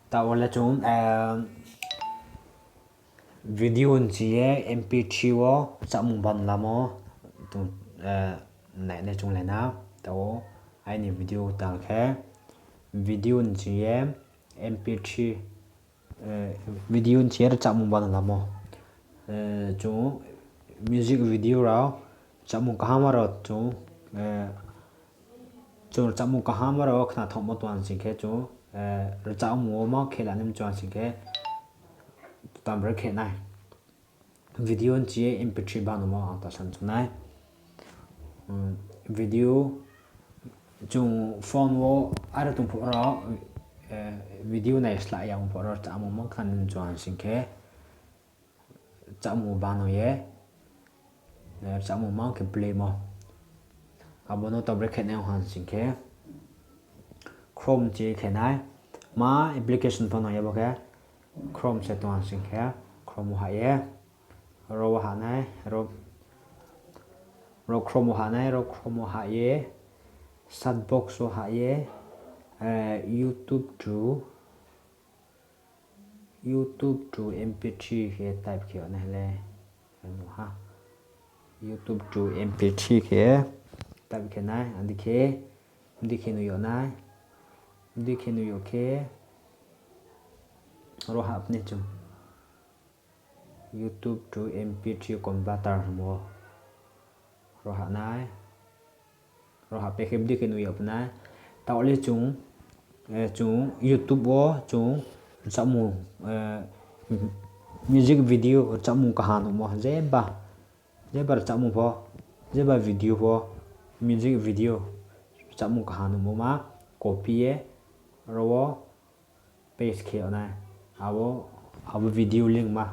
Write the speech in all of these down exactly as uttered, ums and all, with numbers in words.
Taoh wo le chung, eh, video ni ching ye M P three wo rchamung ban lamo, chung, eh, nai, nai chung le na. Taoh wo aini video tang khe, video ni ching ye M P three, eh, video ni ching ye rchamung ban lamo. Eh, chung music video rao rchamung kaham rao chung, eh, chung rchamung kaham rao khnathaohmo tong ha sing khe chung, eh, rchamung wo ma khe la ni mchu ha sing khe, tambre khe nai. Video ni ching ye M P three banomo ang ta san chung nai. Hmm, video chung phone wo are tong phuh rao, eh, video nai slái ya ong phuh rao rchamung ma khna ni mchu ha sing khe, rchamung bano ye, eh, rchamung ma khe play mo. Abo no tambre khe nai ha sing khe, Chrome chi khe nai. Ma application pho nang ya bo khe, Chrome se tong ha sing khe, Chrome wo hah ye, ro wo hah nai, ro, ro Chrome wo hah nai, ro Chrome wo hah ye, search box wo hah ye, eh, YouTube to, YouTube to M P three khe type khe nai le, ha. YouTube to M P three khe type khe nai, adi khe, adi khe nuh yag nai, adi khe nuh yag khe, ro hah pni chung. YouTube to M P three converter hingmo. Ro hah nai. Ro hah pe khe bdi khe nuh yag pnai. Taoh le chung, eh, chung YouTube wo chung rchamung, eh, music video rchamung kaha nuhmo. Jeba, jeba rchamung pho, jeba video pho, music video rchamung kaha nuhmo ma copy ye, ro wo paste khe yag nai. Abo, abo video link ma.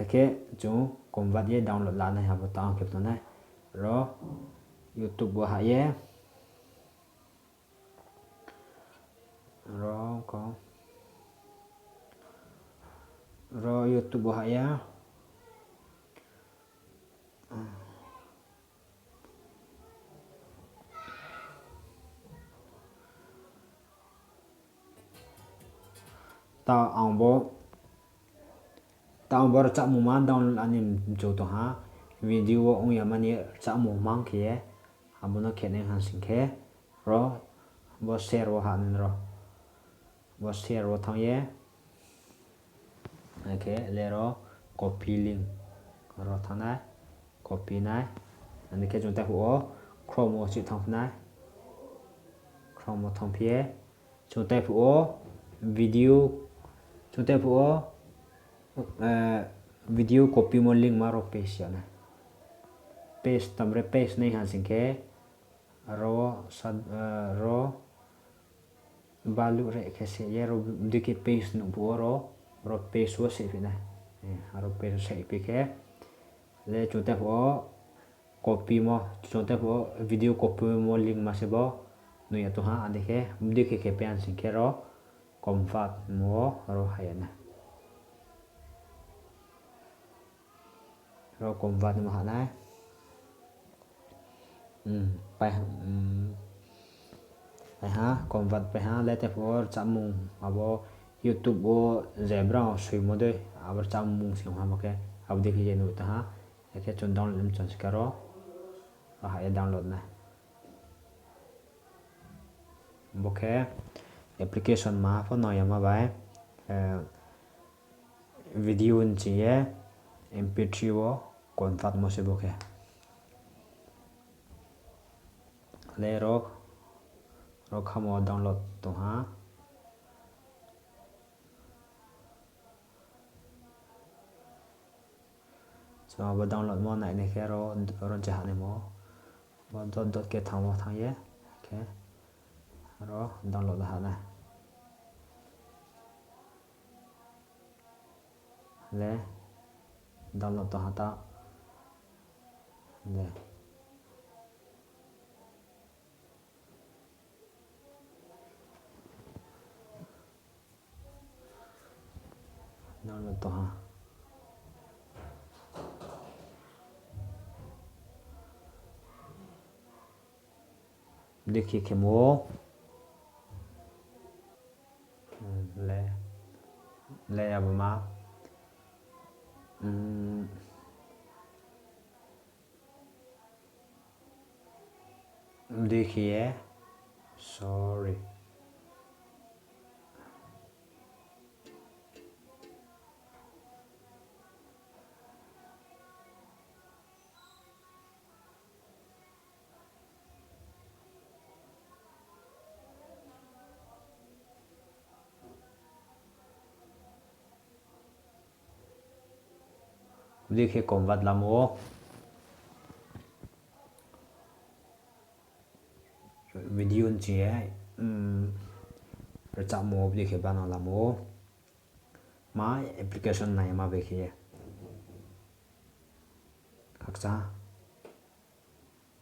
Akhe chung convert ye download la nai, abo tang khe tong nai. Ro YouTube wo hah ye. Ro ko. Ro YouTube wo hah ye. Ta ang bo, ta ang bo rchamung ma download ani mchu tong ha. Video wo ong ya mani rchamung mang khe ye, abo no khe nai ha sing khe, ro, bo share wo hah nai ro. Bo share wo thanng ye. Akhe le ro copy link. Ro thanng nai, copy nai. Ani khe chung taiphuh wo Chrome wo chih thanng phi nai. Chrome wo thanng phi ye. Chung taiphuh wo video, chung taiphuh wo, eh, video copy mo link ma ro paste ya nai. Paste, tambre paste nai ha sing khe, ro, ro baluh re khe se ye ro bdi khe paste nuh phuh wo ro, ro paste wo sehphi nai. Eh, aro paste wo sehphi khe, le chung taiphuh wo copy mo, chung taiphuh wo video copy mo link ma se bo nuh ya tong ha, adi khe bdi khe khe pai ha sing khe ro convert mo wo ro hah ya nai. Ro convert mo hah nai. Pai ha, convert pai ha, le taiphuh wo rchamung, abo YouTube wo je brao soimo dei, abo rchamung sing ha bo khe, abo dei khe ye nuh tong ha, akhe chung download mchon sika ro, ro hah ye download nai. Bo khe application ma pho nang ya ma bai, eh, video ni ching ye M P three wo convert mo se bo khe. Le ro, ro khamo download tong ha. Chung abo download mo nai nai khe ro, ro je hah naimo. Bo dot dot khe thanngmo thanng ye. Khe ro download ha nai. Le download tong ha ta. Le. Download tong ha. Dikhi khemo. Le abo ma. Dei khe ye, sorry. Bodei khe convert lamo. Video ni ching ye, rchamo bodei khe bana lamo. Ma application naima bai khe ye. Khakcha.